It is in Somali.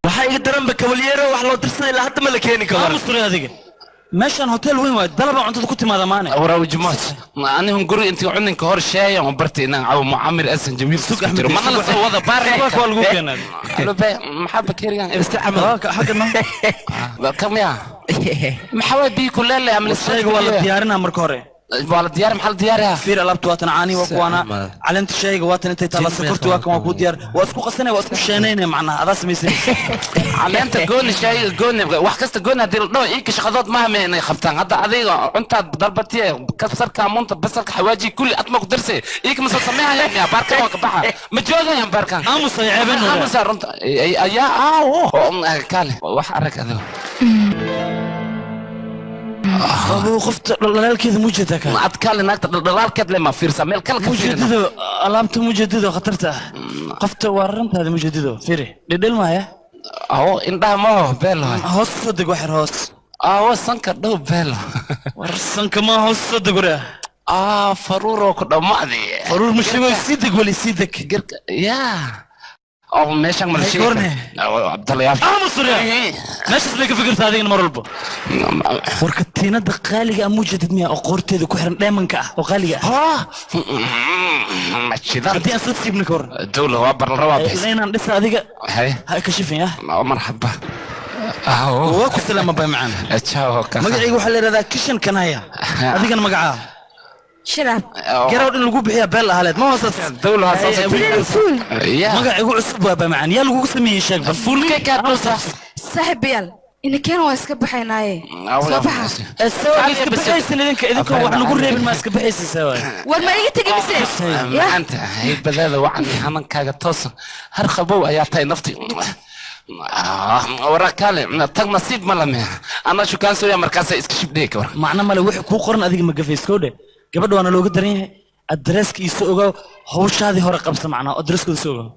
Waxaa iga daranba kabalyeero wax loo dirsaday ilaa hadda ma la keeni karo. Aamusture adiga, meeshaan hotel weyn waay, dalaba cuntada ku timaada maane. Waraawjimaas anihun guri intii cuninka hor sheeyan oo bartay inaan cawo mucamir asan jawiil Sug Axmed, jiro mana la soo wada baar. Subax waa lagu keenaa. Alube, maxaa bakerigan isticmaal? Xagga no. Kamiya maxaa waay, biyo kuleel leh ama? Shayga waa la diyaarinaa marka hore. Waa la diyaar, maxaa la diyaariyaa? Fiir, alaabta waatan, caanihi waa kuwaana, caleenta shayga waatan, intay taala, sokorti waa kan, waa kuu diyaar, waa isku qasanaya, waa isku sheenaynaya, macnaha adaa samaysanaysa. Caleenta gooni, shayga gooni, wax kasta gooni. Haddii la dhaho iinka shaqadood maaha me inay qabtaan. Hadda adiga cuntaad dalbatiye, kabsarka, amuunta, basalka, xawaaji, kulli adma ku darse, iinka ma soo sameynayaan miya? Baarkan waa ka baxa, ma joogayaan baarkan. Aamus ay ceebeen. Aamusa runta ayaa aawo kaale wax arag adigo. Abuu, qofta dhaldhalaalkeeda mujeedaa ka? Ad kaale, naagta dhaldhalaalkeed le ma fiirsa, meel kale ka fiirina. Mujadido, alaabta mujadido khatarta ah, qofta waa rantaada mujadido, fiiri, dhedhel maaya. Awo, indhaha maho beel. Hoos soo deg, waxyar hoos. Awo, sanka dhow beel. War sanka ma, hoos soo deg waraa. Aa, faruuroo ku dhammaadi. Faruur ma sheego, sii deg weli, sii deg. Garka yaa oo meeshan ma la sheegi. Warne. Cabdalayaal. Aamus waraa, meeshaas bay ka fikirtaa adigana mar walba. War katiinada qaaliga ah mujadid miya oo qoorteeda ku xiran, dheemanka ah oo qaaliga ah? Majidan. Haddii aan soo siibna ka waran? Dawla waa baral rabaa bixis. Inaan dhisa adiga. Hay. Ha kashifin ah. Marxaba. Waa ku salaama, bay macaan. Ciao. Magacayga waxaa la yidhahdaa Kishan Kanaya, adigana magacaa? Sharaab. Garow in lagu bixiya beel ahaleed ma hoosaas. Dawla. Fuul. Magac igu cusub waa, bay macaan, yaa lagugu sameeyey? Sheeg bal. Fuulkay kaa dhulsa. Saaxiibayaal, inakeen waa iska baxaynaaye, soo baxa. Iska baxaysin idinka, idinkoo wax nagu reebin ma iska baxaysin sawa? War ma iga tegi mise ya? Maanta haybadaada wacan, hanankaaga toosan, har qabow ayaa tahay nafti. Wara kaale tag, nasiib ma lame, anaa shukaan sooya, markaasa iska shibdhey ka war. Macno male wixii kuu qoran adiga ma gafaysko dhe. Gabadha waana looga daran yahay, adreeska iisoo ogaaw, hawshaadii hore qabsa, macnaa adreeskooda soo ogaaw.